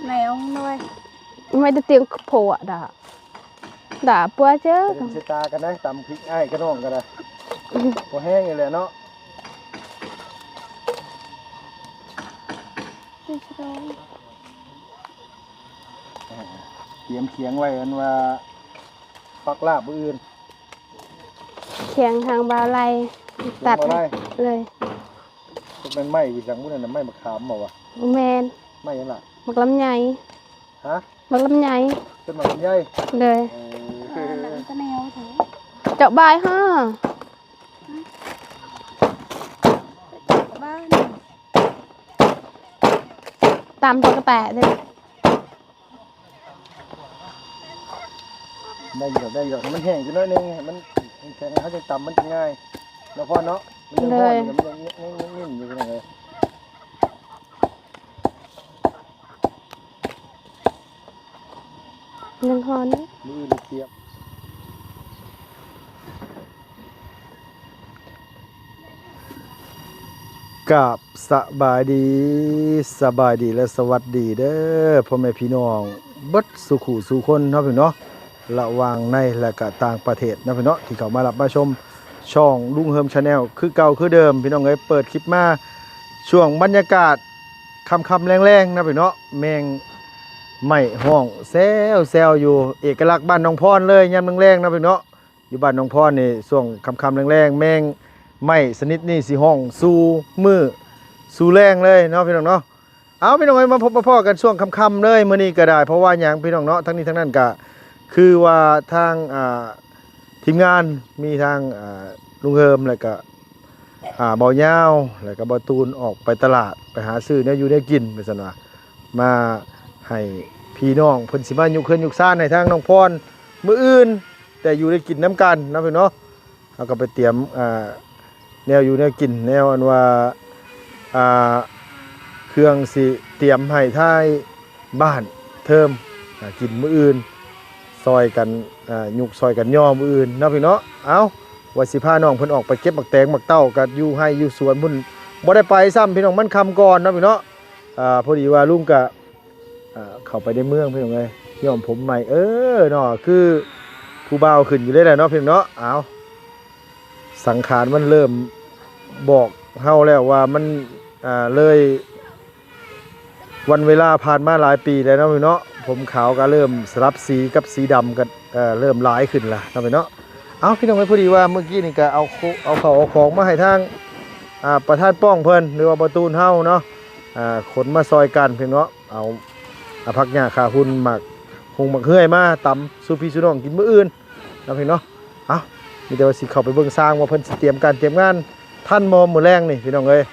ແນວນ້ອຍ ໄມ້ຕະຕຽງໂພດາ ດາປົວເຈີ ເປັນຊະຕາກັນນະ ຕຳພິກອ້າຍກັບນ້ອງກໍໄດ້ ພໍແຮງນີ້ແຫຼະເນາະ. ຕຽມຂຽງໄວ້ ອັນວ່າປັກລາບມື້ອື່ນ ຂຽງທາງບ່າວໄລ່ ຕັດ ບ່າວໄລ່ ເລີຍ. ຈັກແມ່ນໄມ້ອີ່ຫຍັງບຸນັ້ນນະ ໄມ້ມະຂາມບໍ່ວະ? ບໍ່ແມ່ນ ໄມ້ຫຍັງລະ? ໝາກລຳໄຍ. ຮະ? ໝາກລຳໄຍ. ຕົ້ນໝາກລຳໄຍ. ໂດຍ. ເອີ ເຈາະບາຍຮະ ຕຳປົກກະແຕະເດ້. ໄດ້ຢູ່ ໄດ້ຢູ່ ໃຫ້ມັນແຫ້ງຈັກໜ້ອຍໜຶ່ງ ໃຫ້ມັນແຂງ ເຮົາຈັ່ງຕຳມັນຈະງ່າຍເນາະ ພໍ່ເນາະ. ມັນຍັງຮ້ອນຢູ່ ໂດຍ ມັນຍັງເໜັງໆຢູ່ພີ່ນ້ອງເອີຍ. ຍັງຮ້ອນຢູ່ ມື້ອື່ນຕຽມ. ກາບສະບາຍດີ ສະບາຍດີ ແລະ ສະຫວັດດີເດີ ພໍ່ແມ່ພີ່ນ້ອງເບິດສູ່ຄູ່ສູ່ຄົນເນາະພີ່ນ້ອງເນາະ ລະຫວ່າງໃນ ແລະ ກະຕ່າງປະເທດເນາະພີ່ນ້ອງເນາະ ທີ່ເຂົ້າມາຮັບມາຊົມຊ່ອງລຸງເຮີມ Channel ຄືເກົ່າຄືເດີມ ພີ່ນ້ອງເອີຍ. ເປີດຄລິບມາຊ່ວງບັນຍາກາດຄ່ຳໆແລງໆເນາະພີ່ນ້ອງເນາະ ແມງໄມ້ຮ້ອງແຊວໆຢູ່ ເອກະລັກບ້ານໜອງພອນເລີຍ ຍາມແລງໆເນາະພີ່ນ້ອງເນາະ. ຢູ່ບ້ານໜອງພອນນີ້ ຊ່ວງຄ່ຳໆແລງໆ ແມງໄມ້ຊະນິດນີ້ຊິຮ້ອງສູ່ມື້ສູ່ແລງເລີຍເນາະພີ່ນ້ອງເນາະ. ເອົາ ພີ່ນ້ອງເອີຍ ມາພົບມາພໍ້ກັນຊ່ວງຄ່ຳໆເລີຍມື້ນີ້ກໍໄດ້ ເພາະວ່າຫຍັງພີ່ນ້ອງເນາະ ທັງນີ້ທັງນັ້ນກໍຄືວ່າທາງ ອ່າ ທີມງານ ມີທາງ ອ່າ ລຸງເຮີມ ແລ້ວກໍ ອ່າ ບ່າວຍາວ ແລ້ວກໍບ່າວຕູນ ອອກໄປຕະຫຼາດ ໄປຫາຊື້ແນວຢູ່ແນວກິນ ວ່າຊັ້ນວ່າ ມາໃຫ້ພີ່ນ້ອງ ເພິ່ນຊິມາຍຸກເຮືອນຍຸກຊານໃຫ້ທາງນ້ອງພອນມື້ອື່ນ ແຕ່ຢູ່ໄດ້ກິນນຳກັນເນາະພີ່ນ້ອງເນາະ. ເຮົາກໍໄປຕຽມ ອ່າ ແນວຢູ່ແນວກິນ ແນວອັນວ່າ ອ່າ ເຄື່ອງຊິຕຽມໃຫ້ທ້າຍບ້ານເທີມ ອ່າ ກິນມື້ອື່ນ ຊ່ອຍກັນ ອ່າ ຍຸກຊ່ອຍກັນຍໍມື້ອື່ນເນາະພີ່ນ້ອງເນາະ. ເອົ້າ ວ່າຊິພານ້ອງເພິ່ນອອກໄປເກັບໝາກແຕງໝາກເຕົ້າ ກໍຢູ່ໄຮ່ຢູ່ສວນພຸ້ນ ບໍ່ໄດ້ໄປຊ້ຳພີ່ນ້ອງ ມັນຄ່ຳກ່ອນເນາະພີ່ນ້ອງເນາະ. ອ່າ ພໍດີວ່າລຸງກະ ອ່າ ເຂົ້າໄປໃນເມືອງພີ່ນ້ອງເອີຍ ຍ້ອມຜົມໃໝ່ ເອີເນາະ ຄືຜູ້ບ່າວຂຶ້ນຢູ່ເດ້ແຫຼະເນາະພີ່ນ້ອງເນາະ. ເອົ້າ ສັງຂານມັນເລີ່ມບອກເຮົາແລ້ວວ່າມັນ ອ່າ ເລີຍ ວັນເວລາຜ່ານມາຫຼາຍປີແລ້ວເນາະພີ່ນ້ອງເນາະ ຜົມຂາວກໍເລີ່ມສະຫຼັບສີກັບສີດຳກໍ ເອີ ເລີ່ມຫຼາຍຂຶ້ນລະເນາະພີ່ນ້ອງເນາະ. ເອົ້າ ພີ່ນ້ອງເອີຍ ພໍດີວ່າມື້ກີ້ນີ້ກໍເອົາ ເອົາເຂົ້າເອົາຂອງມາໃຫ້ທາງ ອ່າ ປະທານປ້ອງເພິ່ນ ຫຼືວ່າບ່າວຕູນເຮົາເນາະ ອ່າ ຂົນມາຊ່ອຍກັນພີ່ນ້ອງເນາະ. ເອົາ ເອົາຜັກຫຍ້າຂາຫຸ່ນ ໝາກຫຸ່ງໝາກເຮືອຍມາຕຳສູ່ພີ່ສູ່ນ້ອງກິນມື້ອື່ນເນາະພີ່ນ້ອງເນາະ. ເອົ້າ ມີແຕ່ວ່າຊິເຂົ້າໄປເບິ່ງຊ່າງວ່າເພິ່ນຊິຕຽມການຕຽມງານທັນບໍ່ມື້ແລງນີ້ພີ່ນ້ອງເອີຍ.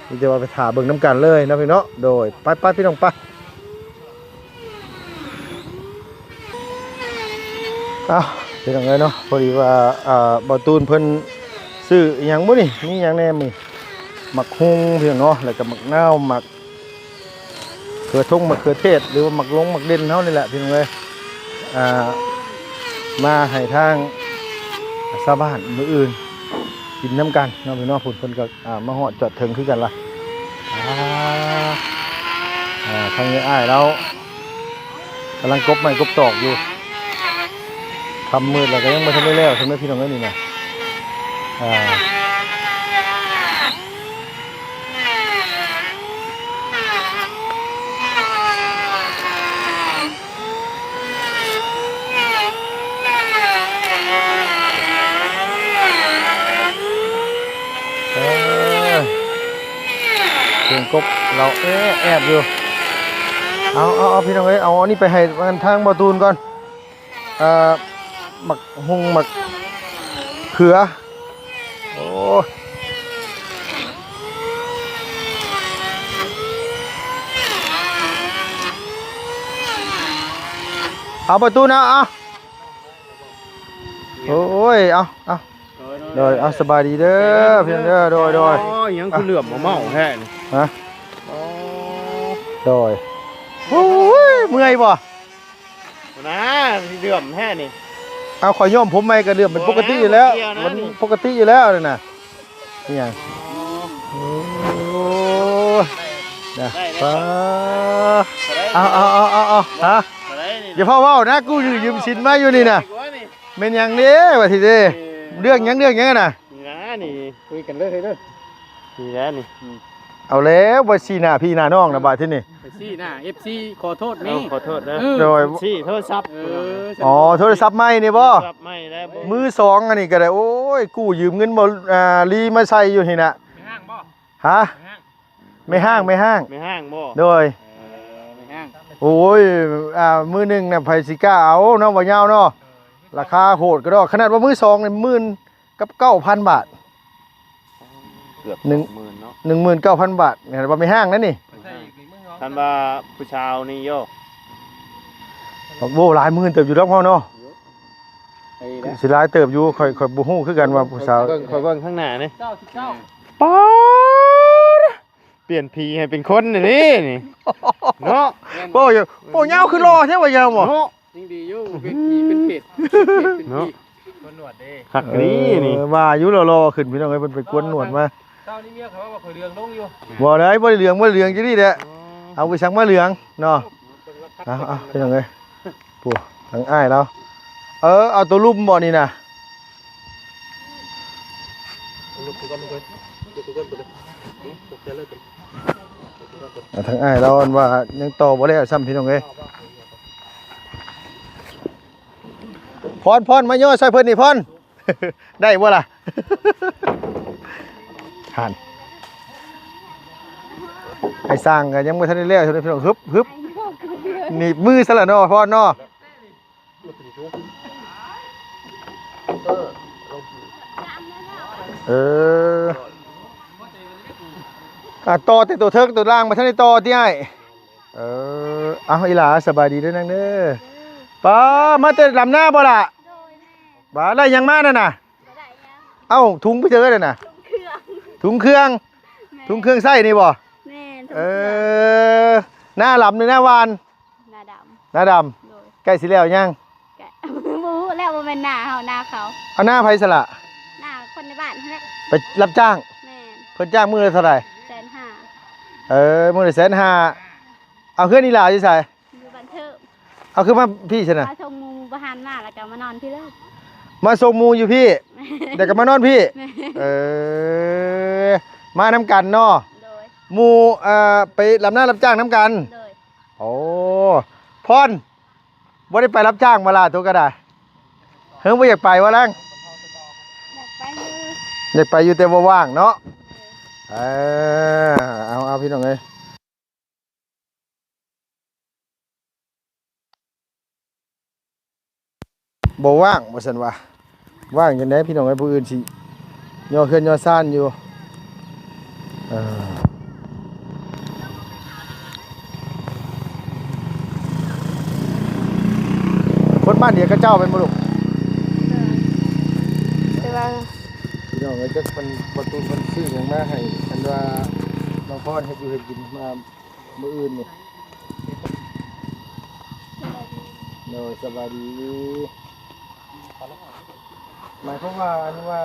ມີແຕ່ວ່າໄປຖ້າເບິ່ງນຳກັນເລີຍເນາະພີ່ນ້ອງເນາະ. ໂດຍ ໄປໆ ພີ່ນ້ອງ ໄປ. ເອົ້າ ພີ່ນ້ອງເອີຍເນາະ ພໍດີວ່າ ອ່າ ບ່າວຕູນເພິ່ນຊື້ອີ່ຫຍັງມື້ນີ້ ມີຫຍັງແດ່ມື້ນີ້ ໝາກຫຸ່ງພີ່ນ້ອງເນາະ ແລ້ວກໍໝາກນາວ ໝາກ ເຂືອທົງ ມະເຂືອເທດ ຫຼືວ່າໝາກຫຼົງໝາກເດັ່ນເຮົານີ້ແຫຼະພີ່ນ້ອງເອີຍ ອ່າ ມາໃຫ້ທາງຊາວບ້ານມື້ອື່ນກິນນຳກັນເນາະພີ່ນ້ອງ. ພຸ້ນເພິ່ນກໍ ອ່າ ມາຮອດຈອດເຖິງຄືກັນລະ ອ່າ ອ່າ ທາງນີ້ອ້າຍລາວກຳລັງກົບໄມ້ກົບຕອກຢູ່ ຄ່ຳມືດແລ້ວກໍຍັງບໍ່ທັນໄດ້ແລ້ວ ເຖິງແມ່ນພີ່ນ້ອງເອີຍນີ້ນະ ອ່າ. ເອີ ສຽງກົບເລົາແອດໆຢູ່. ເອົາໆໆ ພີ່ນ້ອງເອີຍ ເອົາອັນນີ້ໄປໃຫ້ທາງບ່າວຕູນກ່ອນ. ເອີ ໝາກຫຸ່ງ ໝາກເຂືອ ໂອ້ ເອົາປະຕູນະ ເອົາ ໂອ້ຍ ເອົາ ເອົາ ໂດຍ ເອົາ ສະບາຍດີເດີ ພີ່ນ້ອງເດີ ໂດຍ ໂດຍ. ອໍ ຫຍັງຄືເຫຼື້ອມເມົາແທ້ນີ້ ຮະ ອໍ ໂດຍ ໂອ້ຍ ເມື່ອຍບໍ່? ນາ ຊິເຫຼື້ອມແທ້ນີ້ ເອົາ ຂ້ອຍຍ້ອມຜົມໃໝ່ກໍເຫຼື້ອມເປັນປົກກະຕິຢູ່ແລ້ວ ບໍ່ນະ ມັນປົກກະຕິຢູ່ແລ້ວນີ້ນະ. ອີຫຍັງ? ອໍ ໂອ້ຍ ນະ ໄດ້ ເອີ ເອົາ ເອົາ ເອົາ ເອົາ ຮະ ບໍ່ໄດ້ນີ້ ຢ່າຟ້າວເວົ້ານະ ກູ້ຢືມສິນມາຢູ່ນີ້ນະ ແມ່ນຫຍັງເດ້ ວ່າຊິເດ້ ເອີ ເລື່ອງຫຍັງ ເລື່ອງຫຍັງນະ ນີ້ນະ ນີ້ ຄຸຍກັນເລີຍເດີ ນີ້ແຫຼະນີ້ ອືມ ເອົາແລ້ວ ບໍ່ຊີ້ໜ້າພີ່ໜ້ານ້ອງນະ ບາດທີນີ້ ໄປຊີ້ໜ້າ ເອັຟຊີ ຂໍໂທດແດ່ ເອີ ຂໍໂທດເດີ ເອີ ໂດຍ ຊີ້ໂທລະສັບ ເອີ ອໍ ໂທລະສັບໃໝ່ນີ້ບໍ່ ໂທລະສັບໃໝ່ແລ້ວ ມືສອງອັນນີ້ກໍໄດ້ ໂອ້ຍ ກູ້ຢືມເງິນບໍ່ ອ່າ ລີມາໃສ່ຢູ່ນີ້ນະ ແມ່ຮ້າງບໍ່ ຮະ ແມ່ຮ້າງ ແມ່ຮ້າງ ແມ່ຮ້າງບໍ່ ໂດຍ ເອີ ແມ່ຮ້າງ ໂອ້ຍ ອ່າ ມືໜຶ່ງນະ ໃຜຊິກ້າເອົາເນາະ ບໍ່ຍາວເນາະ ລາຄາໂຫດກະດອກ ຂະໜາດວ່າມືສອງນີ້ໝື່ນ ກັບເກົ້າພັນບາດ ເກືອບໜຶ່ງ ສອງໝື່ນເນາະ ໜຶ່ງໝື່ນເກົ້າພັນບາດ ແມ່ນວ່າແມ່ຮ້າງນັ້ນນີ້ ຄັນວ່າຜູ້ຊາວນີ້ໂຍ ໂອ້ ຫຼາຍໝື່ນເຕີບຢູ່ດອກເຮົາເນາະ ເອີ ຊິຫຼາຍເຕີບຢູ່ ຂ້ອຍ ຂ້ອຍບໍ່ຮູ້ຄືກັນວ່າຜູ້ຊາວ ຂ້ອຍເບິ່ງ ຂ້ອຍເບິ່ງຂ້າງໜ້ານີ້ ປາດ ປ່ຽນຜີໃຫ້ເປັນຄົນນີ້ເດ້ນີ້ ເນາະ ບໍ່ ບໍ່ຍາວຄືຫຼໍ່ແທ້ວ່າຍາວບໍ່ ເນາະ ຍັງດີຢູ່ ເປັນຜີເປັນເປດ ເປັນເນາະ ເປັນຜີ ຄົນໜວດເດ້ ຄັກນີ້ນີ້ ເອີ ວ່າຢູ່ຫຼໍ່ໆຂຶ້ນ ພີ່ນ້ອງເອີຍ ເພິ່ນໄປກວນໜວດມາ ເຊົ້ານີ້ເມຍເຂົາວ່າຂ້ອຍເຫຼືອງລົງຢູ່ ບໍ່ໄດ້ ບໍ່ໄດ້ເຫຼືອງ ບໍ່ໄດ້ເຫຼືອງ ຈັ່ງຊີ້ແຫຼະ ອໍ ເອົາໄປສັກມາເຫຼືອງເນາະ ເອົາ ເອົາ ພີ່ນ້ອງເອີຍ ຜູ້ ທາງອ້າຍລາວ ເອີ ເອົາໂຕລຸ່ມບໍ່ນີ້ນະ ອ່າ ທາງອ້າຍລາວອັນວ່າຍັງຕໍ່ບໍ່ແລ້ວຊ້ຳ ພີ່ນ້ອງເອີຍ ພອນ ພອນ ມາຍໍໃສ່ເພິ່ນນີ້ ພອນ ໄດ້ບໍ່ລະ ຫັ້ນ ໄອ້ຊ່າງກໍຍັງບໍ່ທັນໄດ້ແລ້ວ ພີ່ນ້ອງ ຮຶບ ຮຶບ ໜີບມືຊະລະເນາະ ພອນເນາະ ເອີ ອ່າ ຕໍ່ແຕ່ຕົວເທິງຕົວລ່າງ ບໍ່ທັນໄດ້ຕໍ່ຕິອ້າຍ ເອີ ເອົາ ອີຫຼາ ສະບາຍດີເດີນາງເດີ ປ້າ ມາແຕ່ດຳນາບໍ່ລະ ໂດຍ ແມ່ ປ້າ ໄດ້ຫຍັງມານັ້ນນະ ບໍ່ໄດ້ຫຍັງ ເອົ້າ ຖົງໄປເຈີນັ້ນນະ ຖົງເຄື່ອງ ຖົງເຄື່ອງ ແມ່ ຖົງເຄື່ອງໃຊ້ນີ້ບໍ່ ແມ່ນ ເອີ ຖົງເຄື່ອງ ນາດຳຫຼືນາຫວ່ານ ນາດຳ ນາດຳ ໂດຍ ໃກ້ຊິແລ້ວຍັງ ກະ ບໍ່ຮູ້ແລ້ວ ບໍ່ແມ່ນນາເຮົາ ນາເຂົາ ເອົາ ນາໃຜຊັ້ນລະ ນາຄົນໃນບ້ານຫັ້ນແຫຼະ ໄປຮັບຈ້າງ ແມ່ນ ເພິ່ນຈ້າງມື້ລະເທົ່າໃດ ແສນຫ້າ ເອີ ມື້ລະແສນຫ້າ ເອົາ ເຮືອນອີຫຼ້າຢູ່ໃສ ຢູ່ບ້ານເທີບ ເອົາ ຄືມາພີ້ຊັ້ນນະ ມາສົ່ງໝູ່ ໝູ່ບໍ່ຫານມາ ແລ້ວກໍມານອນພີ້ເລີຍ ມາສົ່ງໝູ່ຢູ່ພີ້ ແມ່ນ ແລ້ວກໍມານອນພີ້ ແມ່ນ ເອີ ມານຳກັນເນາະ ໂດຍ ໝູ່ ເອີ ໄປດຳນາຮັບຈ້າງນຳກັນ ໂດຍ ໂອ້ ພອນ ບໍ່ໄດ້ໄປຮັບຈ້າງບໍ່ລະ ໂຕກໍໄດ້ ເຮີ ບໍ່ຢາກໄປບໍ່ລະ ຢາກໄປຢູ່ ຢາກໄປຢູ່ແຕ່ບໍ່ວ່າງເນາະ ເອີ ເອົາ ເອົາ ພີ່ນ້ອງເອີຍ ບໍ່ວ່າງວ່າຊັ້ນວ່າ ວ່າງຈັ່ງໃດພີ່ນ້ອງເອີຍ ຜູ້ອື່ນຊິຍໍເຮືອນຍໍຊານຢູ່ ເອີ ຄົນບ້ານດຽວກັບເຈົ້າແມ່ນບໍ່ລູກ? ໂດຍ ແຕ່ວ່າ ພີ່ນ້ອງເອີຍ ຈັກເພິ່ນ ປະຕູເພິ່ນຊື້ຫຍັງມາໃຫ້ ອັນວ່ານ້ອງພອນເຮັດຢູ່ເຮັດກິນມາ ມື້ອື່ນນີ້ ໂດຍ ສະບາຍດີ ໝາຍຄວາມວ່າ ອັນວ່າ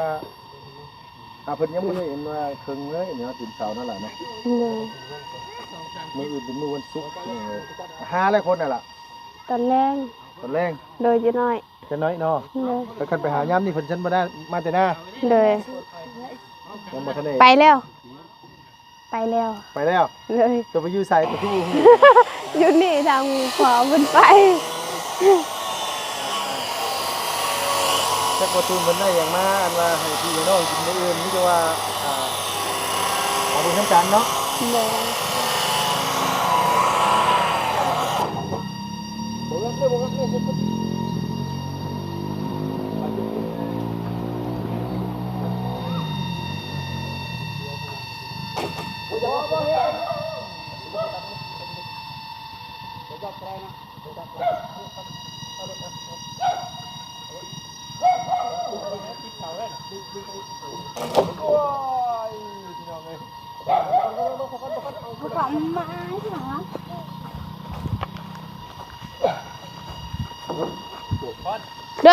ອ່າ ເພິ່ນຍັງບໍ່ໄດ້ເຫັນວ່າເຄິ່ງເລີຍ ເນາະ ຕື່ນເຊົ້ານັ້ນລະເນາະ ໂດຍ ມື້ອື່ນເປັນມື້ວັນສຸກ ຫາຫຼາຍຄົນນັ້ນລະ ຕອນແລງ ຕອນແລງ ໂດຍ ເຈົ້ານ້ອຍ ເຈົ້ານ້ອຍເນາະ ໂດຍ ແລ້ວຄັນໄປຫາຍາມນີ້ເພິ່ນຊັ້ນບໍ່ໄດ້ ມາແຕ່ນາ ໂດຍ ຍັງບໍ່ທັນໄດ້ ໄປແລ້ວ ໄປແລ້ວ ໄປແລ້ວ ໂດຍ ຈະໄປຢູ່ໃສ ປະຕູ ຢູ່ນີ້ ທາງພໍ່ເພິ່ນໄປ ຈັກປະຕູເພິ່ນໄດ້ຫຍັງມາ ອັນວ່າໃຫ້ພີ່ໃຫ້ນ້ອງກິນມື້ອື່ນ ມີແຕ່ວ່າ ອ່າ ເອົາໄປນຳກັນເນາະ ໂດຍ ບໍ່ຮັກເລີຍ ບໍ່ຮັກເລີຍ ເດ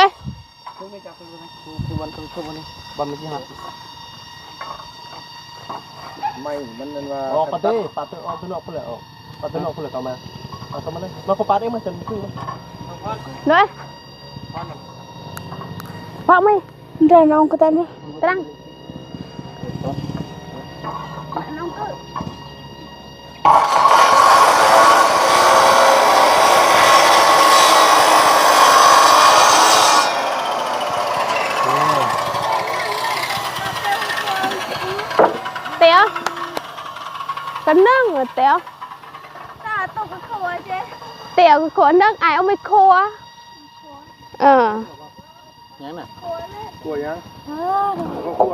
້ ຄື ຄື ຄື ຄື ຄື ຄື ຄື ຄື ຄື ຄື ໄມ້ມັນນັ້ນວ່າ ອອກປະຕູ ປະຕູ ອອກຕົວນອກພຸ້ນແຫຼະ ອອກປະຕູນອກພຸ້ນແຫຼະ ເຂົ້າມາ ເອົາເຂົ້າມາເລີຍ ມາເຂົ້າປາດເອງ ມາ ເຈົ້າຢູ່ ເນາະ ພາກໄມ້ ເດີນອອກກະຕັນ ຕະລັງ ເຕວ ກະໜຶ່ງເຕວ ຕາຕົກກະຂົວເຈ ເຕວກະຂົວໜຶ່ງ ອາຍເອົາໄມ້ຂົວ ເອີ ຫຍັງນະ? ຂົ້ວຫຍັງ? ເອີ ເຂົ້າຂົ້ວ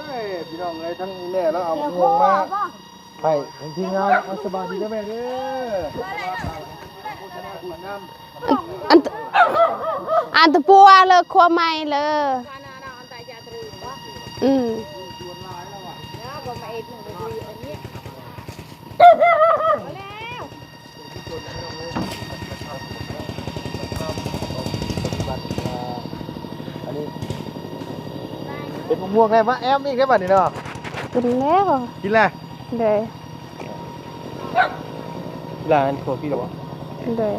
ເອີຍ ພີ່ນ້ອງເອີຍ ທັງອີ່ແມ່ລາວເອົາໝາກມ່ວງມາໃຫ້ທາງທີມງານ. ເອົາ ສະບາຍດີເດີແມ່ເດີ. ອັນ ອັນຕະປູວ່າເລີກຄົວໃໝ່ເລີ. ອືມ ອັນນີ້ເປັນໝາກມ່ວງແລ້ວ ມາແອ້ມອີກແລ້ວບັດນີ້ເນາະ. ກິນແລ້ວ ກິນແລ້ວ. ໂດຍ ຫຼານຄົວປີແລ້ວບໍ່? ໂດຍ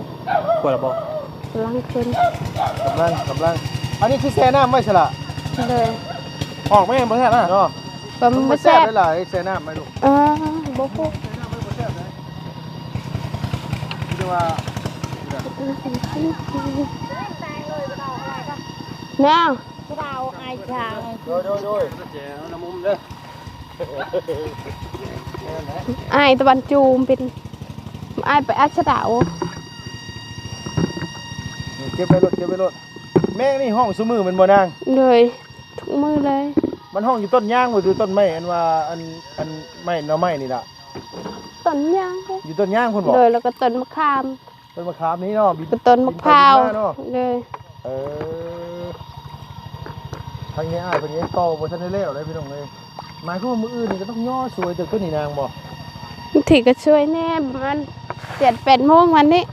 ຄົວແລ້ວບໍ່? ກຳລັງຂຶ້ນ ກຳລັງ ກຳລັງ. ອັນນີ້ຄືແຊ່ນ້ຳໄວ້ຊະລະ? ໂດຍ ອອກໄປບໍ່ແຊບນະເນາະ. ມັນບໍ່ແຊບຫຼາຍໆ ແຊ່ນ້ຳໄວ້ລູກ. ເອີ ບໍ່ຮູ້ ມີແຕ່ວ່າ ແນວ ໂດຍ ໂດຍ ໂດຍ ແຈນ້ຳມຸມເດີ. ອ້າຍຕາວັນຈູມເປັນ ອ້າຍໄປອັດສະດາວ. ເກັບໄວ້ໂລດ ເກັບໄວ້ໂລດ. ແມງນີ້ຮ້ອງຊຸມື້ແມ່ນບໍ່ນາງ? ໂດຍ ທຸກມື້ເລີຍ. ມັນຮ້ອງຢູ່ຕົ້ນຍາງບໍ່ ຫຼືຕົ້ນໄມ້ ອັນວ່າ ອັນ ອັນໄມ້ ໜໍ່ໄມ້ນີ້ລະ? ຕົ້ນຍາງ ຢູ່ຕົ້ນຍາງພຸ້ນບໍ່? ໂດຍ ແລ້ວກໍຕົ້ນມະຂາມ. ຕົ້ນມະຂາມນີ້ເນາະ ບິນ ກໍຕົ້ນມະພ້າວ ບິນໄປບິນມາເນາະ. ໂດຍ ເອີ ທາງນີ້ອ້າຍເພິ່ນຍັງຕໍ່ບໍ່ທັນໄດ້ແລ້ວເດ້ພີ່ນ້ອງເອີຍ. ໝາຍຄວາມວ່າມື້ອື່ນນີ້ກໍຕ້ອງຍໍຊ່ວຍເຕີບໂຕນີ້ນາງບໍ່? ບາງທີກໍຊ່ວຍແດ່ ປະມານເຈັດແປດໂມງວັນນີ້.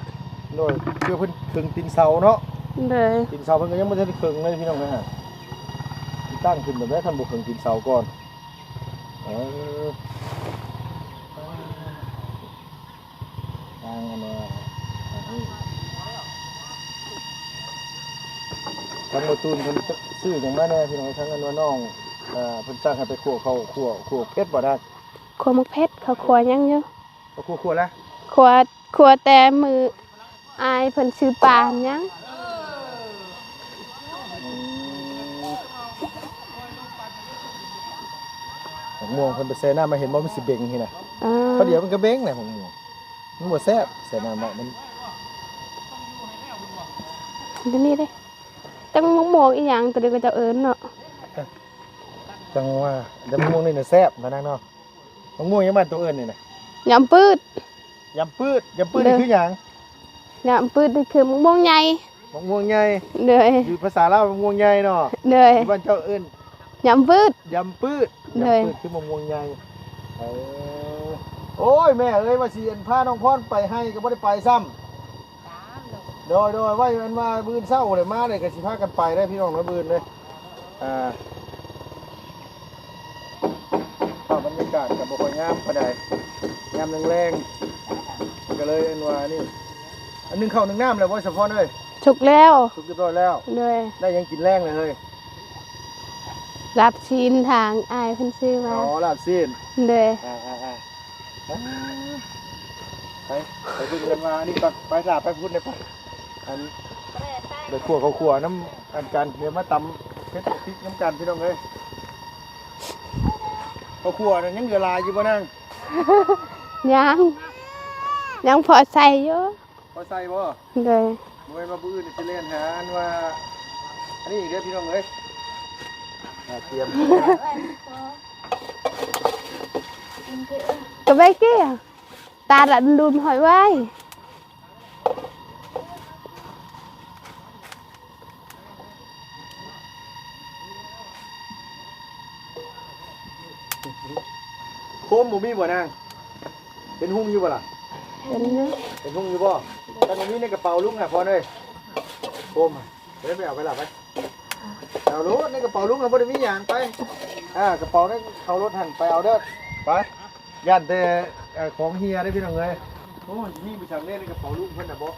ໂດຍ ເພື່ອເພິ່ນເຄິ່ງຕີນເສົາເນາະ. ໂດຍ ຕີນເສົາເພິ່ນກໍຍັງບໍ່ທັນໄດ້ເຄິ່ງເລີຍພີ່ນ້ອງເອີຍ. ຕັ້ງຂຶ້ນແບບໃດຄັນບໍ່ເຄິ່ງຕີນເສົາກ່ອນ? ເອີ ທາງອັນວ່າ ທາງບໍ່ຕູນເພິ່ນຊື້ຫຍັງມາແດ່ພີ່ນ້ອງ. ທາງອັນວ່ານ້ອງ ເອີ ເພິ່ນສັ່ງໃຫ້ໄປຂົ້ວເຂົ້າ ຂົ້ວ ຂົ້ວເຜັດບໍ່ນາງ? ຂົ້ວໝາກເຜັດ ເຂົາຂົ້ວຍັງຢູ່. ເຂົາຂົ້ວ ຂົ້ວແລ້ວ? ຂົ້ວ ຂົ້ວແຕ່ມື້ອ້າຍເພິ່ນຊື້ປາຫຍັງ. ອືມ ໝາກມ່ວງເພິ່ນໄປແຊ່ນ້ຳມາ ເຫັນບໍ່ ມັນຊິເບັງຫັ້ນນະ. ເອີ ເຂົາດຽວມັນກໍເບັງແຫຼະ ໝາກມ່ວງ. ມັນບໍ່ແຊບ ໃສ່ນ້ຳເນາະ ມັນ ດຽວນີ້ເດ້ ຈັກໝາກມ່ວງອີ່ຫຍັງ ຕົວນີ້ເຂົາເຈົ້າເອີ້ນເນາະ. ເອີ ຈັ່ງວ່າ ແຕ່ໝາກມ່ວງນີ້ນະແຊບນະນາງເນາະ. ໝາກມ່ວງຫຍັງບ້ານໂຕເອີ້ນນີ້ນະ? ຍຳປືດ. ຍຳປືດ ຍຳປືດນີ້ຄືຫຍັງ? ຍຳປືດນີ້ຄືໝາກມ່ວງໃຫຍ່. ໝາກມ່ວງໃຫຍ່. ໂດຍ ຢູ່ພາສາລາວໝາກມ່ວງໃຫຍ່ເນາະ. ໂດຍ ຢູ່ບ້ານເຈົ້າເອີ້ນ ຍຳປືດ. ຍຳປືດ. ໂດຍ ຍຳປືດຄືໝາກມ່ວງໃຫຍ່. ເອີ ໂອ້ຍ ແມ່ເອີຍ ວ່າຊິ ອັນ ພານ້ອງພອນໄປໄຮ່ກໍບໍ່ໄດ້ໄປຊ້ຳ. ໂດຍ ໂດຍ ໄວ້ ອັນວ່າ ມື້ອື່ນເຊົ້າເລີຍມາເລີຍ ກໍຊິພາກັນໄປເດ້ພີ່ນ້ອງເນາະ ມື້ອື່ນເດ້. ອ່າ ພາບບັນຍາກາດກໍບໍ່ຄ່ອຍງາມປານໃດ ຍາມແລງໆ ກໍເລີຍ ອັນວ່າ ນີ້ ອັນໜຶ້ງເຂົ້າໜຶ້ງນ້ຳແລ້ວບໍ່ ສະພອນເອີຍ? ສຸກແລ້ວ ສຸກຮຽບຮ້ອຍແລ້ວ. ໂດຍ ໄດ້ຫຍັງກິນແລງເລີຍເຮີ້ຍ? ລາບຊີ້ນ ທາງອ້າຍເພິ່ນຊື້ມາ. ອໍ ລາບຊີ້ນ. ໂດຍ ອ່າໆ ໄປ ໄປເບິ່ງກັນວ່າອັນນີ້ກ່ອນ ໄປ ຖ້າໄປພຸ້ນເດ້ ໄປ ອັນ ໄປຂົ້ວເຂົ້າຂົ້ວນຳ ອັນ ກັນ ດຽວມາຕຳເຜັດຕິດນຳກັນ ພີ່ນ້ອງເອີຍ. ເຂົ້າຂົ້ວນັ້ນຍັງເຫຼືອຫຼາຍຢູ່ບໍ່ນາງ? ຍັງ ຍັງພໍໃສ່ຢູ່. ພໍໃສ່ບໍ່? ໂດຍ ບໍ່ແມ່ນວ່າມື້ອື່ນຊິແລ່ນຫາ ອັນວ່າ ອັນນີ້ອີກເດ້ ພີ່ນ້ອງເອີຍ. ອ່າ ຕຽມ ກະໄບເກຍ ຕາລະດຸນຫອຍໄວ້. ໂຄມບໍ່ມີບໍ່ນາງ? ເຫັນຮຸ່ງຢູ່ບໍ່ລະ? ເຫັນຢູ່. ເຫັນຮຸ່ງຢູ່ບໍ່? ຄັນບໍ່ມີໃນກະເປົາລຸງຫາພອນເອີຍ ໂຄມ. ເດີນໄປເອົາໄປລະໄປ ເອົາໂລດ ໃນກະເປົາລຸງຫັ້ນບໍ່ໄດ້ມີຫຍັງ ໄປ ເອີ ກະເປົາໃນເຂົ້າລົດຫັ້ນ ໄປເອົາເດີ ໄປ ຢ້ານແຕ່ ເອີ ຂອງເຮຍເດ້ພີ່ນ້ອງເອີຍ. ໂອ້ຍ ມີບໍ່ຈັກເດ້ໃນກະເປົາລຸງເພິ່ນນະບໍ? ອ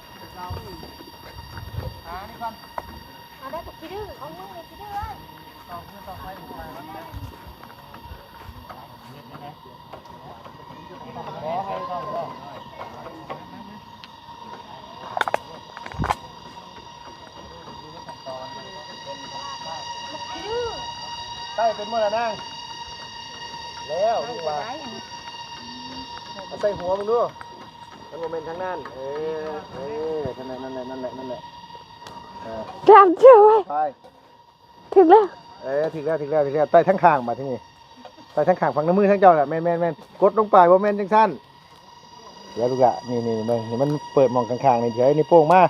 າ ນີ້ກ່ອນ ອາ ໄດ້ບັກຂີ້ດື້ ຂອງມຶງນີ້ຂີ້ດື້ເອີຍ. ໃກ້ເປັນບໍ່ລະນາງ? ແລ້ວ ໄດ້ ລູກວ່າ ໄດ້ ເອົາໃສ່ຫົວເບິ່ງດູ ມັນບໍ່ແມ່ນທາງນັ້ນ ເອີ ເອີ ນັ້ນແຫຼະ ນັ້ນແຫຼະ ນັ້ນແຫຼະ ນັ້ນແຫຼະ ເອີ ຕາມເຈົ້າໄປ. ຖືກແລ້ວ ເອີ ຖືກແລ້ວ ຖືກແລ້ວ ຖືກແລ້ວ ໄຕ່ທັງຂ້າງບາດທີນີ້ ໄຕ່ທັງຂ້າງ ຝັ່ງໃນມືທັງເຈົ້າແຫຼະ ແມ່ນໆໆ ກົດລົງໄປ ບໍ່ແມ່ນຈັ່ງຊັ້ນ ດຽວລູກຫຼະ ນີ້ໆ ເບິ່ງ ນີ້ມັນເປີດໝ່ອງຂ້າງໆ ນີ້ ໃຊ້ນິ້ວໂປ້ງມາ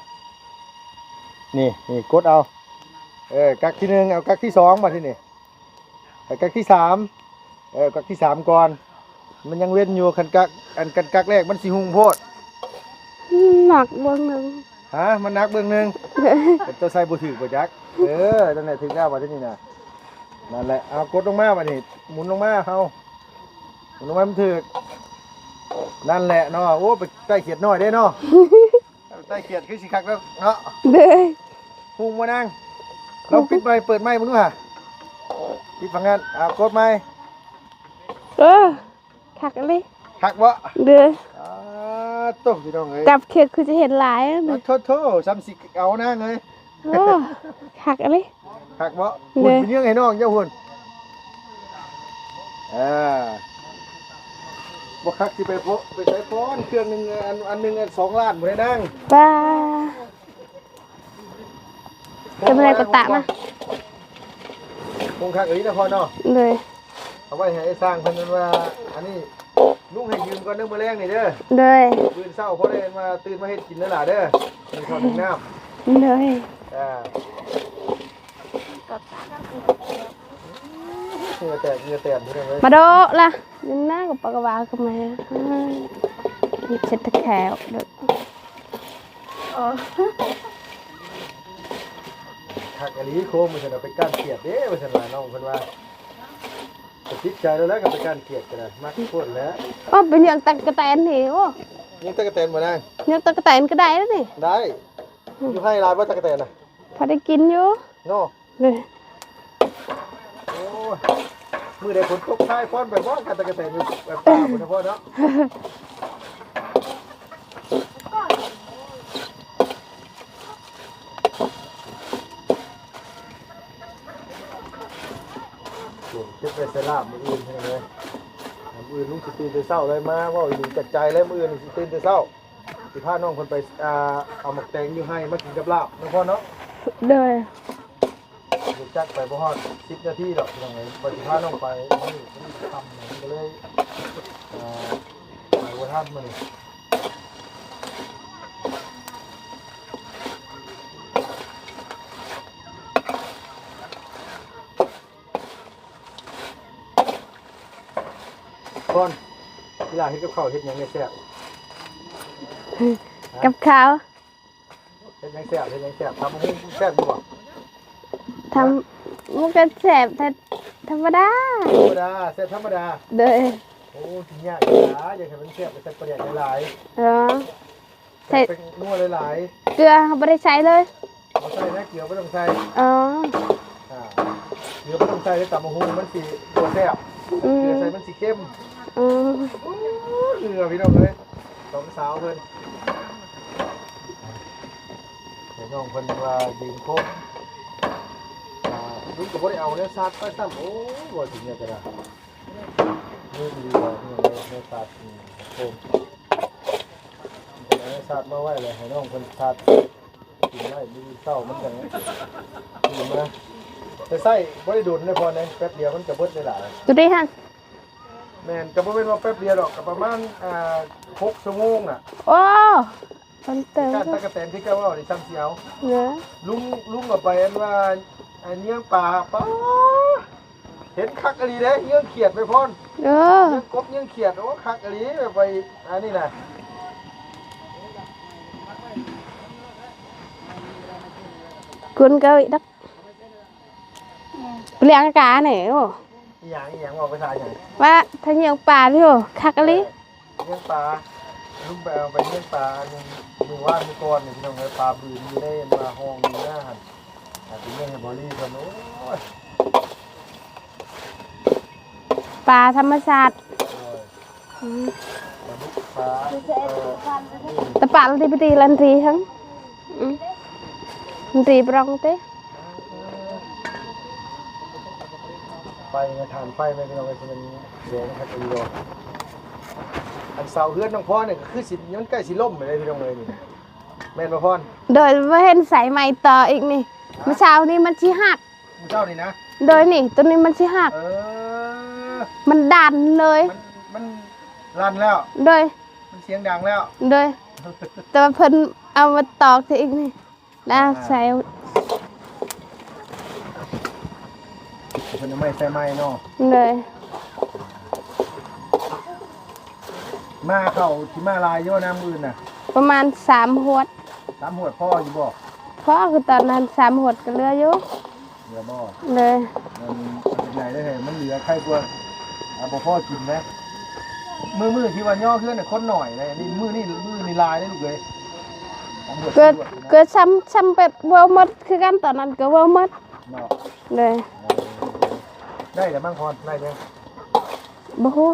ນີ້ ນີ້ ກົດເອົາ ເອີ ກັກທີໜຶ່ງ ເອົາກັກທີສອງ ບາດທີນີ້ ໄປກັກທີສາມ ເອີ ກັກທີສາມກ່ອນ ມັນຍັງເວັ້ນຢູ່ ຄັນກັກ ອັນ ຄັນກັກແລກມັນຊິຮຸ່ງໂພດ ໜັກເບິ່ງໜຶ່ງ ຮະ ມັນໜັກເບິ່ງໜຶ່ງ ເຈົ້າໃສ່ບໍ່ຖືກບໍ່ຈັກ ເອີ ນັ້ນແຫຼະ ຖືກແລ້ວບາດນີ້ນະ ນັ້ນແຫຼະ ເອົາກົດລົງມາບາດນີ້ ໝູນລົງມາເຮົາ ໝູນລົງມາໃຫ້ມັນຖືກ ນັ້ນແຫຼະເນາະ ໂອ້ ໄປໄຕ່ຂຽດນ້ອຍເດ້ເນາະ. ໄຕ່ຂຽດຄືຊິຄັກແລ້ວເນາະ ເດີ ຮຸ່ງບໍ່ນາງ ລອງປິດໃໝ່ເປີດໃໝ່ເບິ່ງດູຫາ ປິດຝັ່ງນັ້ນ ອ່າ ກົດໃໝ່ ເອີ ຄັກອີ່ຫຼີ ຄັກບໍ່ ເດີ ອ່າ ໂທ້ ພີ່ນ້ອງເອີຍ ຈັບຂຽດຄືຊິເຫັນຫຼາຍ ໂທ້ໆ ຊ່ຳຊິເອົານາງເອີຍ ໂອ້ ຄັກອີ່ຫຼີ ຄັກບໍ່ ເດີ ພຸ້ນ ໄປເຍືອງໃຫ້ນ້ອງເຈົ້າພຸ້ນ ອ່າ ບໍ່ຄັກຊິໄປໂພະ ໄປໃສ່ປ້ອນເຄື່ອງໜຶ່ງ ອັນ ອັນໜຶ່ງ ອັນສອງລ້ານພຸ້ນເດ້ນາງ ປ້າ ເປັນຈັ່ງໃດກໍຕາມາ ຄົງຄັກອີ່ຫຼີນະພໍ່ເນາະ ໂດຍ ເອົາໄວ້ໃຫ້ອ້າຍຊ່າງເພິ່ນ ເພິ່ນວ່າ ອັນນີ້ ລຸງໃຫ້ຢືມກ່ອນເດີ ມື້ແລງນີ້ເດີ ໂດຍ ມື້ເຊົ້າພໍໄດ້ ອັນວ່າ ຕື່ນມາເຮັດກິນເດີຫຼ້າເດີ ມີເຂົ້າໜຶ່ງນ້ຳ ໂດຍ ອ່າ ເຫື່ອແຕກ ເຫື່ອແຕກ ພີ່ນ້ອງເອີຍ ມາໂດະລະ ຢືນໜ້າກັບປາກກະວາກັບແມ່ ເຈັບແຂວເດີ ຄັກອີ່ຫຼີໂຄມ ວ່າຊັ້ນ ເອົາໄປກ້ານຂຽດເດ້ ວ່າຊັ້ນວ່າ ນ້ອງເພິ່ນວ່າ ກະຕິດໃຈແລ້ວແຫຼະ ກັບໄປກ້ານຂຽດກໍໄດ້ ມັກໂພດແຫຼະ ເອົາໄປເຍືອງຕັກກະແຕນນີ້ ໂອ້ ເຍືອງຕັກກະແຕນບໍ່ນາງ? ເຍືອງຕັກກະແຕນກໍໄດ້ເດ້ນີ້ ໄດ້ ຢູ່ໄຮ່ຫຼາຍບໍ່ຕັກກະແຕນນະ? ພໍໄດ້ກິນຢູ່ເນາະ ເອີ ໂອ້ຍ ມື້ໃດຝົນຕົກ ຄາຍຄວັນໄປບໍ່ ກະຕັກກະແຕນຢູ່ ແບບປ່າພຸ້ນນະພໍ່ເນາະ ເກັບໄວ້ໃສ່ລາບມື້ອື່ນ ພີ່ນ້ອງເອີຍ ມື້ອື່ນລຸງຊິຕື່ນແຕ່ເຊົ້າເລີຍ ມາເວົ້າອີ່ຫຼີຈາກໃຈເລີຍ ມື້ອື່ນຊິຕື່ນແຕ່ເຊົ້າ ຊິພານ້ອງເພິ່ນໄປ ອ່າ ເອົາໝາກແຕງຢູ່ໄຮ່ມາກິນກັບລາບເນາະພໍ່ເນາະ ໂດຍ ຮູ້ຈັກໄປບໍ່ຮອດສິບນາທີດອກ ພີ່ນ້ອງເອີຍ ຂ້ອຍຊິພານ້ອງໄປ ມື້ນີ້ຄ່ຳ ກໍເລີຍ ອ່າ ໄປບໍ່ທັນມື້ນີ້ ກ່ອນ ເວລາເຮັດກັບເຂົ້າເຮັດຫຍັງແດ່ແຊບ? ກັບເຂົ້າ ເຮັດຫຍັງແຊບ? ເຮັດຫຍັງແຊບ? ຕຳບັກຫຸ່ງແຊບຢູ່ບໍ່? ທຳ ມັນກໍແຊບແທ້ ທຳມະດາ ທຳມະດາ ແຊບທຳມະດາ ໂດຍ ໂອ້ ກິນຍາກຢູ່ນະ ຢາກໃຫ້ມັນແຊບກໍໃສ່ປາແດກຫຼາຍໆ ເອີ ໃສ່ ໃສ່ແປ້ງນົວຫຼາຍໆ ເກືອເຮົາບໍ່ໄດ້ໃສ່ເລີຍ ບໍ່ໃສ່ນະ ເກືອບໍ່ຕ້ອງໃສ່ ອໍ ອ່າ ເກືອບໍ່ຕ້ອງໃສ່ເລີຍ ຕຳບັກຫຸ່ງມັນຊິບໍ່ແຊບ ອືມ ເກືອໃສ່ມັນຊິເຄັມ ອືມ ເກືອ ພີ່ນ້ອງເອີຍ ສອງສາວເພິ່ນ ໃຫ້ນ້ອງເພິ່ນວ່າຢືມໂຄມ ອ່າ ລຸງກໍບໍ່ໄດ້ເອົາແນວສາດໄປຊ້ຳ ໂອ້ ເວົ້າຊິເມືອກໍໄດ້ ນີ້ດີວ່າ ນີ້ແນວສາດ ນີ້ໂຄມ ເອົາແນວສາດມາໄວ້ແລ້ວ ໃຫ້ນ້ອງເພິ່ນສາດ ກິນໄວ້ມື້ເຊົ້າມັນຈັ່ງຕື່ນມາ ແຕ່ໃຊ້ບໍ່ໄດ້ດົນເດ້ ເພາະໃນແປັບດຽວມັນກໍເບິດໄດ້ຫຼາຍ ຕົວໃດຫັ້ນ? ແມ່ນ ກໍບໍ່ແມ່ນວ່າແປັບດຽວດອກ ກໍປະມານ ອ່າ ຫົກຊົ່ວໂມງນະ ໂອ້ ມັນເຕີມ ການຕັກກະແຕນຄືເຈົ້າເວົ້ານີ້ ຊ່ຳຊິເອົາ ເອີ ລຸງ ລຸງກໍໄປ ອັນວ່າ ອັນເຍືອງປາ ປາ ເຫັນຄັກອີ່ຫຼີເດ້ ເຍືອງຂຽດໄປພອນ ເອີ ເຍືອງກົບເຍືອງຂຽດ ໂອ້ ຄັກອີ່ຫຼີ ໄປອັນນີ້ນະ ເ ຄຸນເຂົາອີກດອກ ອືມ ລ້ຽງການີ້ ໂອ້ ອີຫຍັງ ອີຫຍັງ ເວົ້າພາສາຫຍັງ? ວ່າຖ້າລ້ຽງປານີ້ ໂອ້ ຄັກອີ່ຫຼີ ເອີ ລ້ຽງປາ ລຸງໄປເອົາໄປລ້ຽງປາ ອັນນີ້ມື້ວານມື້ກ່ອນນີ້ ພີ່ນ້ອງເອີຍ ປາບືນຢູ່ໃນອັນວ່າຫ້ອງນີ້ນະຫັ້ນ ອາດຊິລ້ຽງໃຫ້ບໍລີເພິ່ນ ໂອ້ຍ ປາທຳມະຊາດ ໂດຍ ອືມ ປາດຸກ ປາ ເອີ ຕະປາລະຕິປະຕິລັນຕີທັງ ອືມ ລັນຕີປຣອງເຕ ໄຟນະ ຖ່ານໄຟແມ່ນ ພີ່ນ້ອງເອີຍ ຊິແມ່ນແດງຄັກອີ່ຫຼີດອກ ອັນເສົາເຮືອນນ້ອງພອນນີ້ກໍຄືຊິ ມັນໃກ້ຊິລົ້ມແລ້ວເດ້ ພີ່ນ້ອງເອີຍ ນີ້ ແມ່ນບໍ່ພອນ? ໂດຍ ບໍ່ເຫັນສາຍໄມ້ຕໍ່ອີກນີ້ ຮະ? ມື້ເຊົ້ານີ້ມັນຊິຫັກ ມື້ເຊົ້ານີ້ນະ? ໂດຍ ນີ້ ຕົວນີ້ມັນຊິຫັກ ເອີ ມັນດັນເລີຍ ມັນ ມັນລັນແລ້ວ ໂດຍ ມັນສຽງດັງແລ້ວ ໂດຍ ແຕ່ວ່າເພິ່ນເອົາມາຕອກເທື່ອອີກນີ້ ແລ້ວ ອ່າ ໃສ່ ເພິ່ນເອົາໄມ້ໃສ່ໃໝ່ເນາະ ໂດຍ ມາເຂົ້າຊິມາຫຼາຍຢູ່ນະມື້ອື່ນນະ ປະມານສາມຫວດ ສາມຫວດພໍຢູ່ບໍ່? ພໍ ຄືຕອນນັ້ນສາມຫວດກໍເຫຼືອຢູ່ ເຫຼືອບໍ່? ເລີຍ ມັນເປັນໄງເດ້ ມັນເຫຼືອໄຄກວ່າ ອ່າ ບໍ່ພໍກິນນະ ມື້ ມື້ທີ່ວ່າຍໍເຮືອນນະຄົນໜ້ອຍເດ້ ນີ້ມື້ນີ້ ມື້ນີ້ຫຼາຍເດ້ລູກເອີຍ ສາມຫວດ ເກີດ ສີ່ຫວດນີ້ນະ ເກີດຊ້ຳ ຊ້ຳແບບບໍ່ໝົດຄືກັນ ຕອນນັ້ນກໍບໍ່ໝົດ ເນາະ ເລີຍ ເອີ ໄດ້ແລ້ວມັ້ງພອນ ໄດ້ແລ້ວ ບໍ່ຮູ້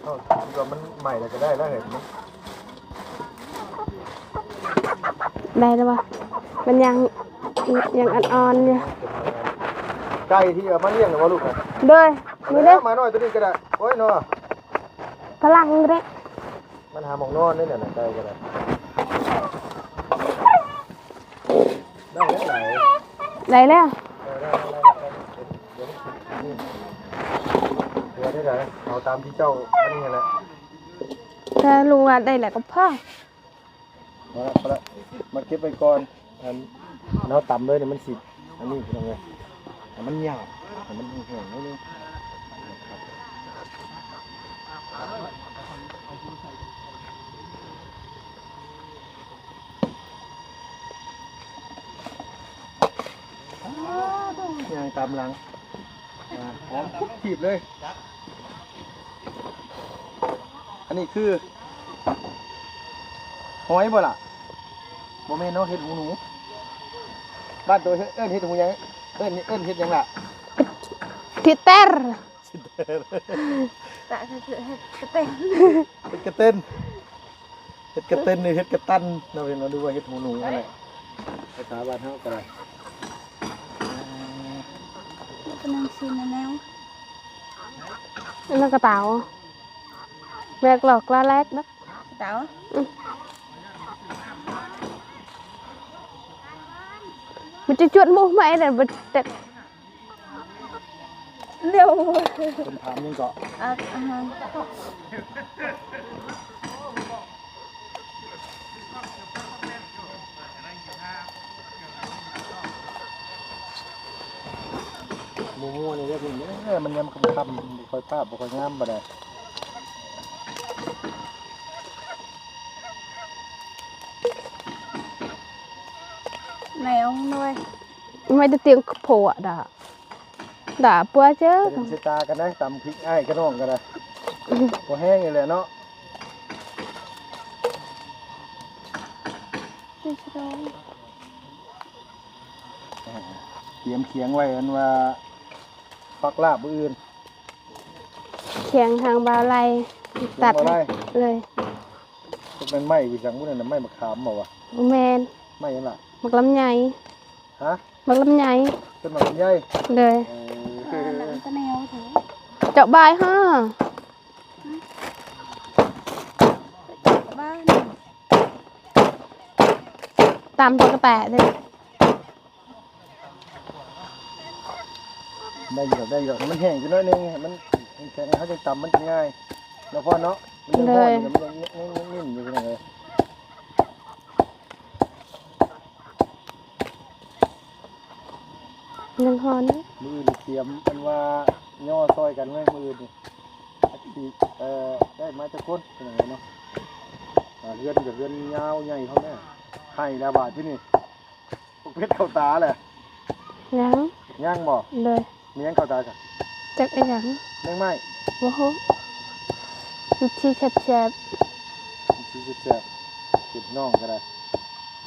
ເອີ ຄິດວ່າມັນໃໝ່ແລ້ວກໍໄດ້ແລ້ວເຫັນ ໄດ້ແລ້ວບໍ່? ມັນຍັງ ຍັງອ່ອນໆຢູ່ ໄກ່ທີ່ເອົາມາລ້ຽງນະບໍ່ລູກ? ໂດຍ ນີ້ເດ້ ມານ້ອຍຕົວນີ້ກໍໄດ້ ໂອ້ຍເນາະ ພະລັງເດ້ ມັນຫາໝ່ອງນອນເດ້ນະ ໄກ່ກໍໄດ້ ໄດ້ແລ້ວ ໄດ້ແລ້ວ ເອີ ໄດ້ແລ້ວ ເອົາຕາມທີ່ເຈົ້າອັນນີ້ແຫຼະ ຖ້າລຸງວ່າໄດ້ແລ້ວກໍພໍ ພໍລະ ພໍລະ ມາເກັບໄວ້ກ່ອນ ອັນ ເຮົາຕຳເລີຍນີ້ມັນຊິ ອັນນີ້ພີ່ນ້ອງເອີຍ ໃຫ້ມັນຫຍາບ ໃຫ້ມັນແຫ້ງໆໜ້ອຍໜຶ່ງ ຍ່າງຕາມຫຼັງ ອ່າ ຫອມທຸກທີບເລີຍ ອັນນີ້ຄືຫອຍບໍ່ລະ? ບໍ່ແມ່ນເນາະ ເຫັດຫູໜູ ບ້ານໂຕເອີ້ນເຫັດຫູຫຍັງ? ເອີ້ນ ເອີ້ນເຫັດຫຍັງລະ? ເຫັດແຕນ ຕະ ຄືເຫັດກະເຕັນ ເຫັດກະເຕັນ ເຫັດກະເຕັນ ຫຼື ເຫັດກະຕັນເນາະ ເຫັນເນາະ ຫຼືວ່າເຫັດຫູໜູຫັ້ນແຫຼະ ພາສາບ້ານເຮົາກໍໄດ້ ເປັນຈັ່ງຊີ້ແນວ ອັນນັ້ນກະເຕົາ ແບກຫຼອກລະແລກເນາະ ກະເຕົາ ອື ມັນຈະຈວດໝູໄມ້ນັ້ນບໍ່ຈັກ ເດວ ເພິ່ນຖາມຫຍັງເກາະ? ອາ ອາຫານ ໝູໆ ນີ້ເດ້ ເພິ່ນເດ້ ມັນຍາມຄ່ຳໆ ບໍ່ຄ່ອຍພາບ ບໍ່ຄ່ອຍງາມປານໃດ ແມວນ້ອຍ ໄມ້ຕະຕຽງໂພດາ ດາປົວເຈີ ເຫັນຊິຕາກັນໄດ໋ ຕຳພິກອ້າຍກັບນ້ອງກໍໄດ້ ບໍ່ແຮງນີ້ແຫຼະເນາະ ຕຽມຂຽງໄວ້ ອັນວ່າ ປັກລາບມື້ອື່ນ ຂຽງທາງບ່າວໄລ່ ຕັດເລີຍ ແມ່ນໄມ້ອີຫຍັງບຸ ນັ້ນນະ ໄມ້ມະຂາມບໍ່ວະ? ບໍ່ແມ່ນ ໄມ້ຫຍັງລະ? ໝາກລຳໄຍ ຮະ? ໝາກລຳໄຍ ເປັນໝາກລຳໄຍ ໂດຍ ເອີ ເອີ ແລ້ວມັນຕະແນວ ເຈາະບາຍຮະ ຕຳປົກກະແຕະເດ້ ໄດ້ຢູ່ດອກ ໄດ້ຢູ່ດອກ ໃຫ້ມັນແຫ້ງຈັກໜ້ອຍໜຶ່ງ ໃຫ້ມັນແຂງໆ ເຮົາຈັ່ງຕຳມັນຈະງ່າຍ ເນາະພໍ່ເນາະ ມັນຍັງຮ້ອນຢູ່ ໂດຍ ມັນຍັງ ຍັງ ຍັງ ຍັງນີ້ຢູ່ ພີ່ນ້ອງເອີຍ. ຍັງຮ້ອນຢູ່ ມື້ອື່ນຕຽມອັນວ່າຍໍຊ່ອຍກັນເລີຍ ມື້ອື່ນນີ້ ຈັກຊິ ເອີ ໄດ້ມາຈັກຄົນ ພີ່ນ້ອງເອີຍເນາະ ອ່າ ເຮືອນກໍເຮືອນຍາວໃຫຍ່ເຮົາແນ່ ໄຮ່ແລ້ວບາດທີນີ້ ໂອ້ ເຜັດເຂົ້າຕາແຫຼະ. ຍັງ ຍັງບໍ່? ໂດຍ. ມີຫຍັງເຂົ້າຕາຊະ? ຈັກອີຫຍັງ. ແມງໄມ້? ບໍ່ຮູ້. ຢູ່ທີ່ແສບໆ. ຢູ່ທີ່ແສບໆ. ເກັບນ້ອງກໍໄດ້.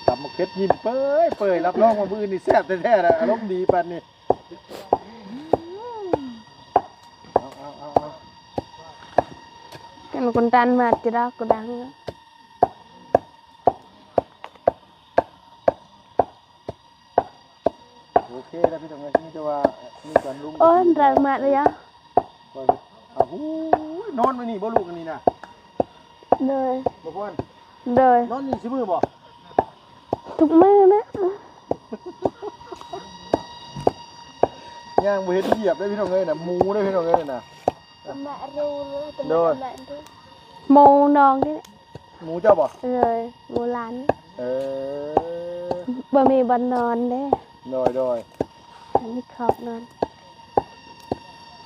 ຕຳໝາກເຜັດຍິ້ມເປີຍໆ. ຮັບຮອງວ່າມື້ອື່ນນີ້ແຊບແທ້ໆ ອາລົມດີປານນີ້. ເອົາໆໆໆ. ກັນກຸນຕັນມາຈະດອກກຸດັງ. ໂອເຄແລ້ວພີ່ນ້ອງເອີຍ ມີແຕ່ວ່າມີການລຸງ ໂອ້ຍ ແຮງມາກເລີຍອະ. ໂອ້ຍ ອ້າວ ຫູຍ ນອນໄວ້ນີ້ບໍ່ລູກອັນນີ້ນະ? ໂດຍ. ບໍ່ພອນ? ໂດຍ. ນອນນີ້ຊຸມື້ບໍ່? ທຸກມື້ນະ. ຍ່າງບໍ່ເຫັນຢຽບເດ້ພີ່ນ້ອງເອີຍນະ ໝູເດ້ພີ່ນ້ອງເອີຍນະ. ໂດຍ. ໝູນ້ອງນີ້. ໝູເຈົ້າບໍ່? ໂດຍ ໝູຫຼານ. ເອີ ບໍ່ມີບ່ອນນອນເດ້. ໂດຍໆ. ບໍ່ມີຄອກນອນ.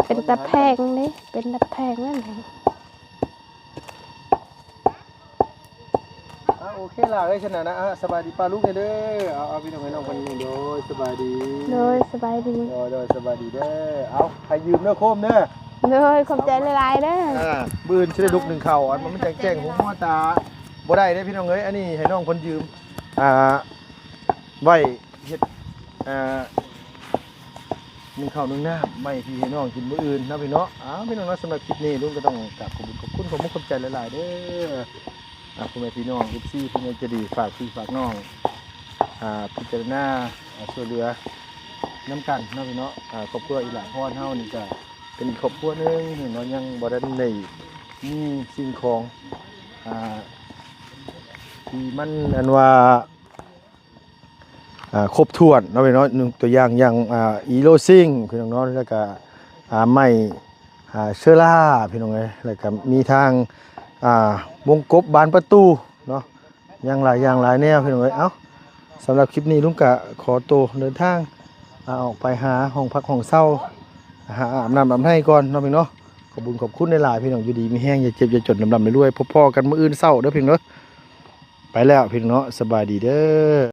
ເປັນຕາແພງເດ້ ເປັນຕາແພງນັ້ນແຫຼະ. ອ່າ ໂອເຄລະເອີຍ ຊັ້ນນະ ອ່າ ສະບາຍດີປ້າລຸງແດ່ເດີ. ເອົາ ເອົາ ພີ່ນ້ອງເອີຍ ນ້ອງເພິ່ນ ໂດຍ ສະບາຍດີ. ໂດຍ ສະບາຍດີ. ໂດຍໆ ສະບາຍດີເດີ. ເອົາ ໃຫ້ຢືມເດີໂຄມເດີ. ໂດຍ ຂອບໃຈຫຼາຍໆເດີ. ອ່າ ມື້ອື່ນຊິໄດ້ລຸກໜຶ້ງເຂົ້າ ອັນມັນຈັ່ງແຈ້ງຫູຫົວຕາ ບໍ່ໄດ້ເດ້ພີ່ນ້ອງເອີຍ. ອັນນີ້ໃຫ້ນ້ອງເພິ່ນຢືມ ອ່າ ໄວ້ເຮັດ ອ່າ ໜຶ້ງເຂົ້າໜຶ້ງນ້ຳໄວ້ພີ່ໃຫ້ນ້ອງກິນມື້ອື່ນເນາະພີ່ເນາະ. ອ້າວ ພີ່ນ້ອງເນາະ ສຳລັບຄລິບນີ້ລຸງກໍຕ້ອງກາບຂອບບຸນຂອບຄຸນ ຂອບມຸກຂອບໃຈຫຼາຍໆເດີ. ອ່າ ພໍ່ແມ່ພີ່ນ້ອງ ເອັຟຊີ ຜູ້ໃຫຍ່ໃຈດີ ຝາກພີ່ຝາກນ້ອງ ອ່າ ພິຈາລະນາ ອ່າ ຊ່ວຍເຫຼືອນຳກັນເນາະພີ່ເນາະ. ອ່າ ຄອບຄົວອີ່ຫຼ້າພອນເຮົານີ້ກໍເປັນອີກຄອບຄົວໜຶ່ງເນາະ ຍັງບໍ່ທັນໄດ້ມີສິ່ງຂອງ ອ່າ ທີ່ມັນ ອັນວ່າ ອ່າ ຄົບຖ້ວນເນາະພີ່ນ້ອງເນາະ. ຍົກຕົວຢ່າງ ຢ່າງ ອ່າ ອີໂລຊິງ ພີ່ນ້ອງເນາະ ແລ້ວກະ ອ່າ ໄມ້ ອ່າ ເຊີລາ ພີ່ນ້ອງເອີຍ ແລ້ວກະມີທາງ ອ່າ ວົງກົບບານປະຕູເນາະ ຢ່າງຫຼາຍຢ່າງຫຼາຍແນວ ພີ່ນ້ອງເອີຍ. ເອົ້າ ສຳລັບຄລິບນີ້ລຸງກະຂໍໂຕເດີນທາງ ອ່າ ອອກໄປຫາຫ້ອງພັກຫ້ອງເຊົາ ຫາອາບນ້ຳອາບໃຫ້ກ່ອນເນາະພີ່ນ້ອງເນາະ. ຂອບບຸນຂອບຄຸນຫຼາຍໆ ພີ່ນ້ອງ ຢູ່ດີມີແຮງ ຢ່າເຈັບຢ່າຈົນ ລ່ຳໆລວຍໆ. ພົບພໍ້ກັນມື້ອື່ນເຊົ້າເດີພີ່ນ້ອງເດີ. ໄປແລ້ວພີ່ນ້ອງເນາະ ສະບາຍດີເດີ.